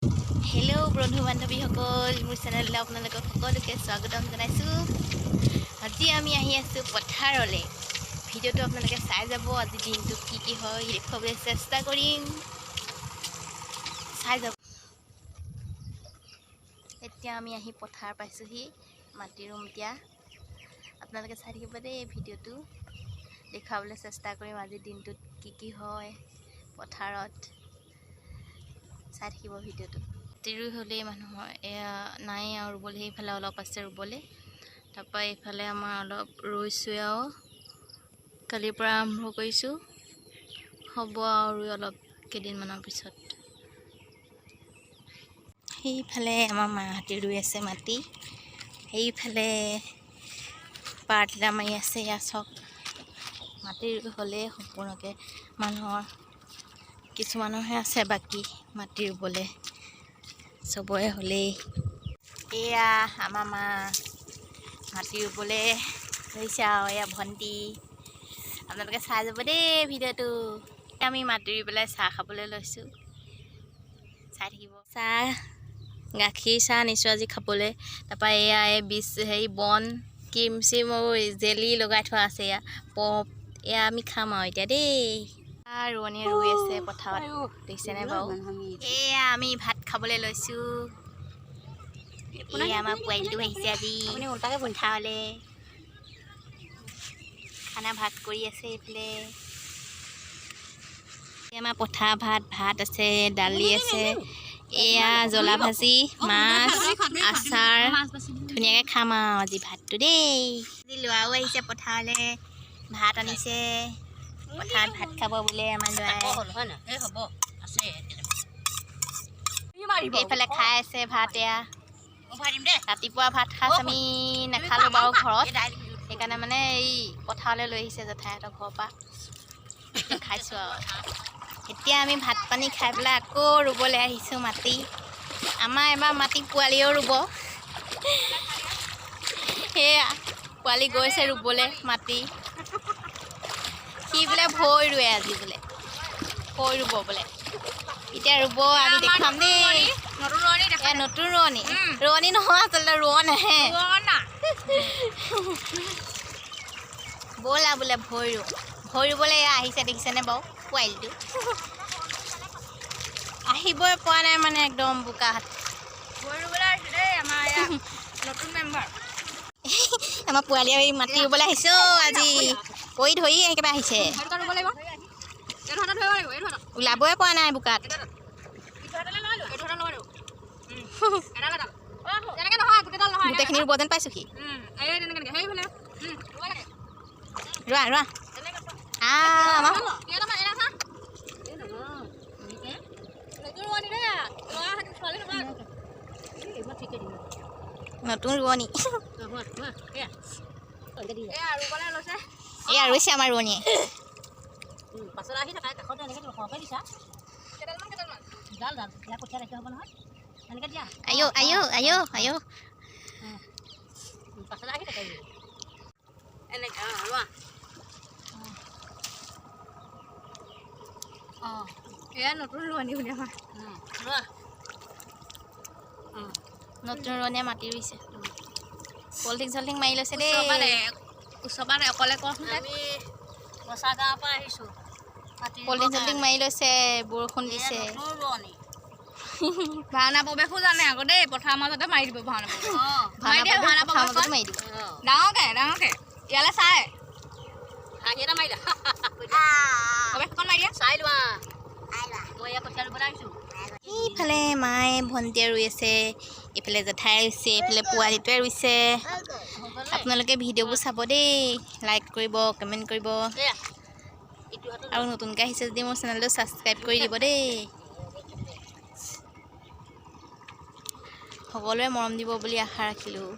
Hello' বন্ধু বান্ধৱীসকল, মোৰ চেনেললৈ আপোনালোকক সকলোকে স্বাগতম জনাইছোঁ। আজি আমি আহি আছোঁ পথাৰলৈ। ভিডিঅ'টো আপোনালোকে চাই যাব। আজি দিনটো কি কি হয় দেখুৱাবলৈ চেষ্টা কৰিম, চাই যাব। এতিয়া আমি আহি পথাৰ পাইছোঁহি, মাটি ৰুম। এতিয়া আপোনালোকে চাই থাকিব দেই ভিডিঅ'টো। দেখুৱাবলৈ চেষ্টা কৰিম আজিৰ দিনটোত কি কি হয় পথাৰত। চাই থাকিব ভিডিঅ'টো। মাটি ৰুই হ'লেই মানুহৰ, এয়া নাই আৰু ৰুবলৈ। সেইফালে অলপ আছে ৰুবলৈ। তাৰপৰা এইফালে আমাৰ অলপ ৰুইছোঁৱে আৰু কালিৰ পৰা আৰম্ভ কৰিছোঁ। হ'ব আৰু ৰুই অলপ কেইদিনমানৰ পিছত। সেইফালে আমাৰ মাহঁতি ৰুই আছে মাটি। সেইফালে পাৰটিলা মাৰি আছে। এয়া চাওক, মাটি ৰুই হ'লেই সম্পূৰ্ণকৈ মানুহৰ। কিছুমানৰহে আছে বাকী মাটি ৰুবলৈ, চবৰে হ'লেই। এয়া আমাৰ মা মাটি ৰুবলৈ ধৰিছে আৰু এয়া ভণ্টি। আপোনালোকে চাই যাব দেই ভিডিঅ'টো। আমি মাটি ৰুই পেলাই চাহ খাবলৈ লৈছোঁ, চাই থাকিব। চাহ, গাখীৰ চাহ আনিছোঁ আজি খাবলৈ। তাৰপৰা এয়া এই বিচ হেৰি বন ক্ৰীম চিম আৰু জেলি লগাই থোৱা আছে। এয়া পপ, এয়া আমি খাম আৰু এতিয়া দেই। ৰোৱনীয়ে ৰুই আছে পথাৰত, দেখিছেনে বাৰু? এয়া আমি ভাত খাবলৈ লৈছোঁ। এয়া আমাৰ পোৱালিটো আহিছে আজি পথাৰলৈ। খানা ভাগ কৰি আছে এইফালে। আমাৰ পথাৰ ভাত, ভাত আছে, দালি আছে, এয়া জ্বলা ভাজি, মাছ, আচাৰ। ধুনীয়াকৈ খাম আৰু আজি ভাতটো দেই। আজি ল'ৰাও আহিছে পথাৰলৈ, ভাত আনিছে। পথাৰত ভাত খাব বোলে আমাৰ ল'ৰাই। হ'ব আছে। এইফালে খাই আছে ভাত এয়া। ৰাতিপুৱা ভাত সাজ আমি নাখালোঁ বাৰু ঘৰত, সেইকাৰণে মানে এই পথাৰলৈ লৈ আহিছে জেঠাইহঁতৰ ঘৰৰ পৰা, খাইছোঁ আৰু। এতিয়া আমি ভাত পানী খাই পেলাই আকৌ ৰুবলৈ আহিছোঁ মাটি। আমাৰ এবাৰ মাটি পোৱালিও ৰুব। সেয়া পোৱালি গৈছে ৰুবলৈ মাটি। সি বোলে ভৈ ৰুৱে আজি, বোলে ভৈ ৰুব বোলে। এতিয়া ৰুব, আমি দেখুৱাম দেই। নতুন ৰোৱনী দেখা। এয়া নতুন ৰোৱনী। ৰোৱনী নহয়, আচলতে ৰোৱনহে। ৰোৱনা। ব'লা বোলে ভৈ ৰু। ভৈ ৰুবলৈ এয়া আহিছে, দেখিছেনে বাৰু? পোৱালিটো আহিবই পৰা নাই, মানে একদম বোকাত। ভৈ ৰুবলৈ আহিছে দেই আমাৰ এয়া নতুন মেম্বাৰ। আমাৰ পোৱালীয়ে এই মাটি ৰুবলৈ আহিছে অ' আজি কৰি ধৰি একেবাৰে আহিছে। সেইটো ৰুব লাগিব, এইটো হাতত ধৰিব লাগিব, এইটো হাতত। ওলাবই পৰা নাই বোকাত। ইটো হাতলৈ লগাই লোৱা, এইটো হাতত লগাই দিওঁ। এডাল এডাল তেনেকে নহয়, গোটেইডাল নহয়। গোটেইখিনি ৰুব যেন পাইছোঁ সি। এই তেনেকে তেনেকে সেইফালে ৰুব লাগে। ৰোৱা ৰোৱা। আমাৰ কেইটামান এৰা খা। নতুন ৰোৱনী দেই, ল'ৰা ছোৱালী নহয়। নতুন ৰোৱনী। এয়া ৰুবলৈ লৈছে। এয়া ৰুইছে আমাৰ ৰোৱনীয়ে। পাছত আহি থাকা কাষতে এনেকৈ সৰহকৈ দিছা। কেইডালমান কেইডালমান। ডাল ডাল ইয়াৰ কঠীয়া নাইকিয়া হ'ব নহয়, এনেকৈ দিয়া। আয়ো আয়ো আয়ো আয়ো। পাছত আহি থাকা। এনেকে অঁ ৰোৱা। অঁ। এয়া নতুন ৰোৱনী বুলি আমাৰ। ৰোৱা। নতুন ৰোৱনীয়ে মাটি ৰুইছে, পলিথিন চলিথিন মাৰি লৈছে দেই। ওচৰৰ পৰা অকলে কৰচোন তাইক। আমি বচা গাঁৱৰ পৰা আহিছোঁ মাটি ৰুবৰ পলিথিন চলিথিন কাৰণে। মাৰি লৈছে, বৰষুণ এয়া দিছে। নতুন ৰোৱনী। ভাওনা প্ৰৱেশো জানে আকৌ দেই, পথাৰৰ মাজতে মাৰি দিব ভাওনা প্ৰৱেশ। অঁ। মাৰি দিয়া। ভাওনা ভাওনা পথাৰৰ প্ৰৱেশ। মাজতে মাৰি দিব। অঁ। ডাঙৰকে ডাঙৰকে, ইয়ালৈ চাই। হাঁহি এটা মাৰিলা। প্ৰৱেশ অকণ মাৰি দিয়া। চাই লোৱা, মই এয়া কঠীয়া ৰুবলৈ আহিছোঁ। এইফালে মায়ে ভণ্টিয়ে ৰুই আছে, এইফালে জেঠাই ৰুইছে, এইফালে পোৱালিটোৱে ৰুইছে। আপোনালোকে ভিডিঅ'বোৰ চাব দেই, লাইক কৰিব, কমেণ্ট কৰিব। এয়া ইটো হাতত। আৰু নতুনকৈ আহিছে যদি মোৰ চেনেলটো ছাবস্ক্ৰাইব কৰি দিব দেই। সকলোৱে মৰম দিব বুলি আশা ৰাখিলোঁ।